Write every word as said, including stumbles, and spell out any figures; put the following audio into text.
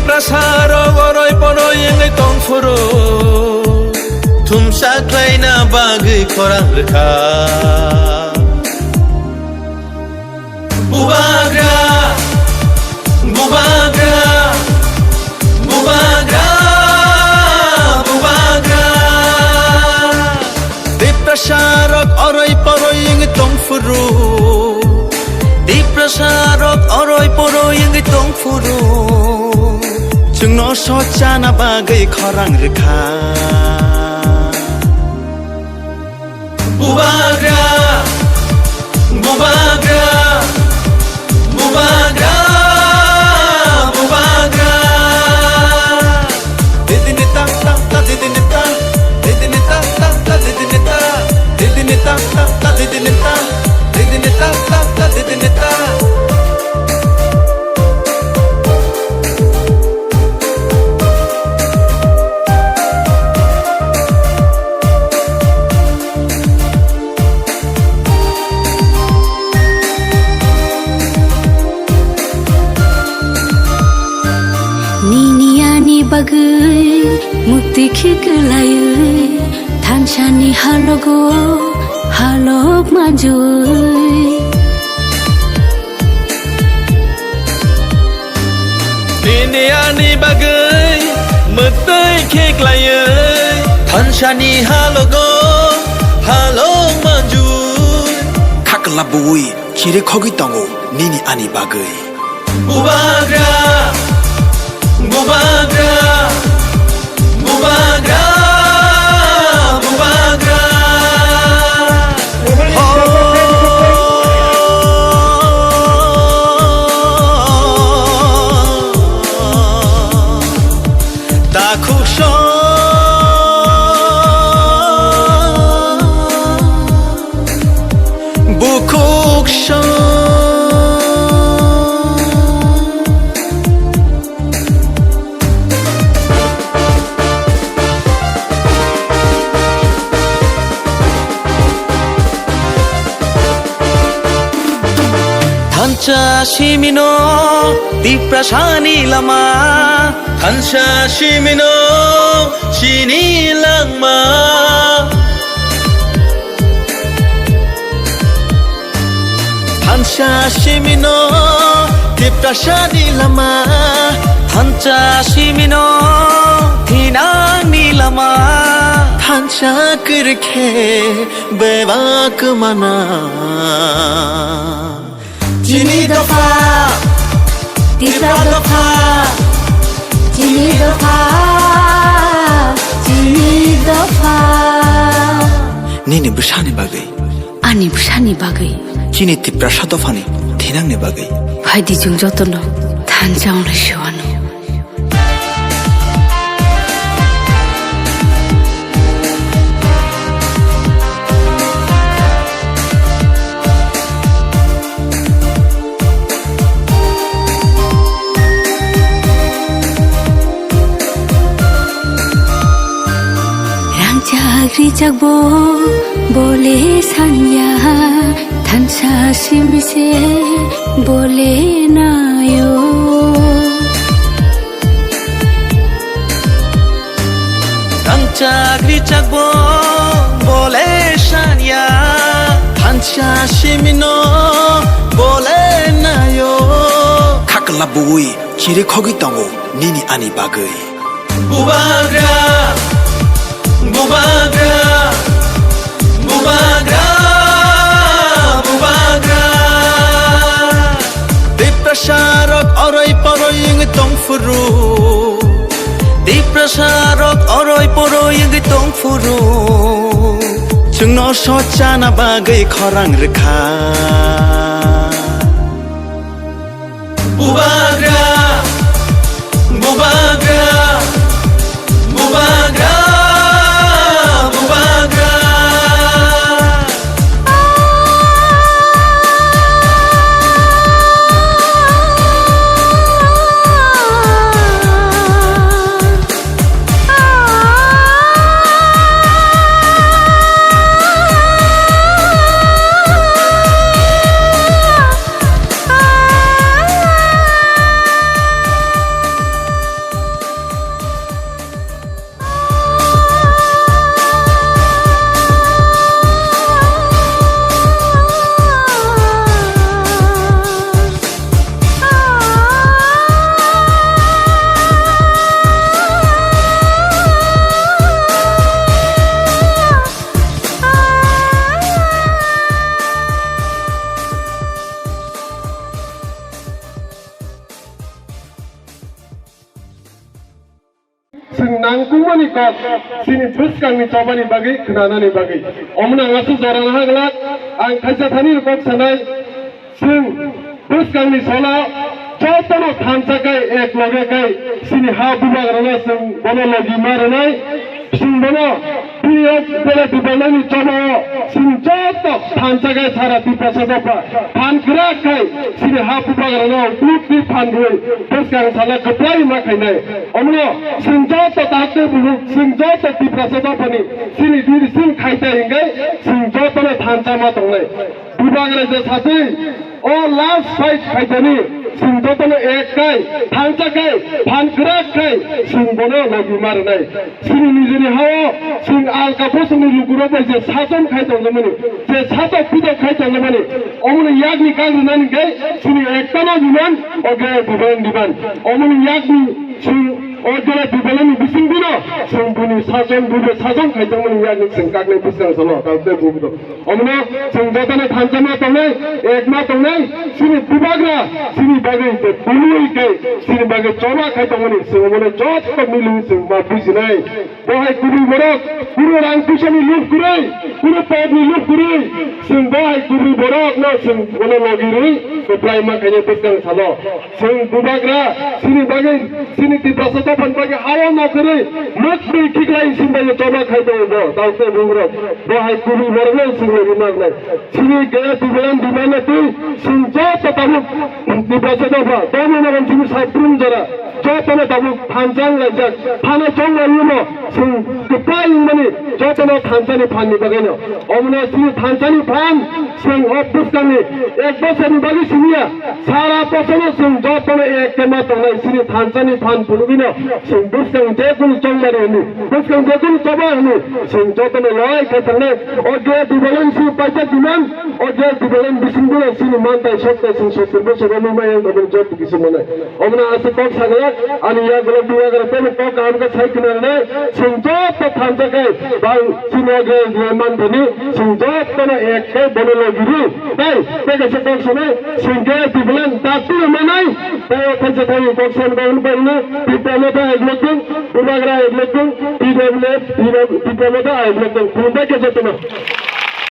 Tiprasarok oroi poroi wngwi tongphuru, thumsa khlaina bagwi khorang rwkha. Bubagra, bubagra, bubagra, bubagra. Tiprasarok oroi poroi wngwi tongphuru. Tiprasarok oroi poroi wngwi tongphuru. Chwngno sochana bagwi khorang rwkha. Bubagra, bubagra, bubagra, bubagra. Didini ta ta ta, didini ta, didini ta ta ta, didini ta, didini ta ta ta, didini ta, didini ta ta ta, didini ta. Nini ani bagwi mukti khiklaiwi, thansani halogo halok manjui. Nini ani bagwi mwtwi khiklaiwi, thansani halogo halok manjui. Khakla buwi chiri khogwi tongo nini ani bagwi. Bubagra, bubagra, bubagra, bubagra. Takhuk song, bukhuk song. Thansa simino Tiprasani lama, thansa simino chini langma. Thansa simino Tiprasani lama, thansa simino thinangni lama, thansa kwrwikhe bebak mana. Chini dopha, Tipra dopha, chini dopha, chini dopha. Nini bwsani bagwi. Ani bwsani bagwi. Chini Tiprasa dophani thinangni bagwi. Phaidi chwng jotono thansa wngnai se uanw. Rangchak rijak bo bole sanya, thansa simi se bole nayo. Rangchak rijak bo bole sanya, thansa simino bole nayo. Khakla buwi chiri khogwi tongo nini ani bagwi. Bubagra, bubagra, bubagra, bubagra. Tiprasarok oroi poroi wngwi tongphuru. Tiprasarok oroi poroi wngwi tongphuru. Chwngno sochana bagwi khorang rwkha. Bubagra, bubagra, bubagra, bubagra. Kungmani kok chini bwskangni chobani bagwi, khnanani bagwi. Omono ang aswk jora naha glak, ang khaisa thani kok sanai, chwng bwskangni salo jotono thansa kai, ek loge kai, chini ha bubagrano chwng bono logi ma rwnai, chwng bono P F belai dubailani choba o chwng joto thansa kai sara Tiprasa dopha phan kwrak kai chini ha bubagrano vote ni phan rwi bwskang salo kwplai ma khainai. Omono chwng joto tahte buhuk, chwng joto Tiprasa dophani chini diri chwng khaite hingai chwng jotono thansa ma tongnai. Bubagra je satwi o last fight khaitani chwng jotono ek kai, thansa kai, phan kwrak kai chwng bono logi ma rwnai. Chini nijini hao chwng alka bosongni lukurok bai je sason khai tongjakmani, je satok pitok khai tongjakmani, omoni yakni kang rwnani khe chini ektano biman, o gere dubailani biman. Omoni yakni chwng o gere dubailani bising bino chwng bini sason, bubo sason khai tongmani yakni chwng kaknai bwskang salo, tao tei bubo. Omono chwng jotono thansa ma tongnai, ek ma tongnai, chini bubagra chini bagwi je tului kai, chini bagwi choba khai tongmani, chwng omono joto milwi chwng ma bujinai. Bo hai kubui borok, kunu rang puisani lub kwrwi, kunu pet ni lub kwrwi, chwng bo hai kubui borok no chwng bono logi rwi kwplai ma khainai bwskang salo. Chwng bubagra, chini bagwi, chini Tiprasa dophani bagwi hao no kwrwi, mukti khiklai chini bagwi choba khai tongo bo, tao tei bugrok. Bo hai kubui borok no chwng logi ma rwnai. Chini gaya dubailani dubailani twi chwng joto tabuk Tiprasa dopha, domo nagan chini saprum jora. Jotono tabuk thansa wng laijak, phano chong lai wngmo, chwng kwplai wngmani jotono thansani phanni bagwino. Omono chini thansani phan chwng o bwskangni ek bosorni bagwi simiya, sara bosorno chwng jotono ek khe ma tongnai chini thansani phan phunugwino chwng bwskang je kunu chongmani hwnwi, bwskang je kunu choba hwnwi chwng jotono loi khe thangnai. O je dubailani chini paijak demand, o je dubailani bisingtwi chini mantai soktai chwng sottor bosor romwi maya wngkha bini joto kisa manai. Omono aswk kok saglak, ani yagulo bubagra tei kok kaham khe sai khna rwnai, chwng joto thansa khe bang chini o gre gre man thani, chwng jotono ek khe bono logi rw. Tei tei kaisa kok sanai, chwng khe dubailani ta twi manai, tei o thansa thani kok san kok hwnwi pai hwnwi, Tipra Motha ek lok dong, bubagra ek lok dong, T W F, Tipra Motha ek lok dong, khulumbai khe jotono.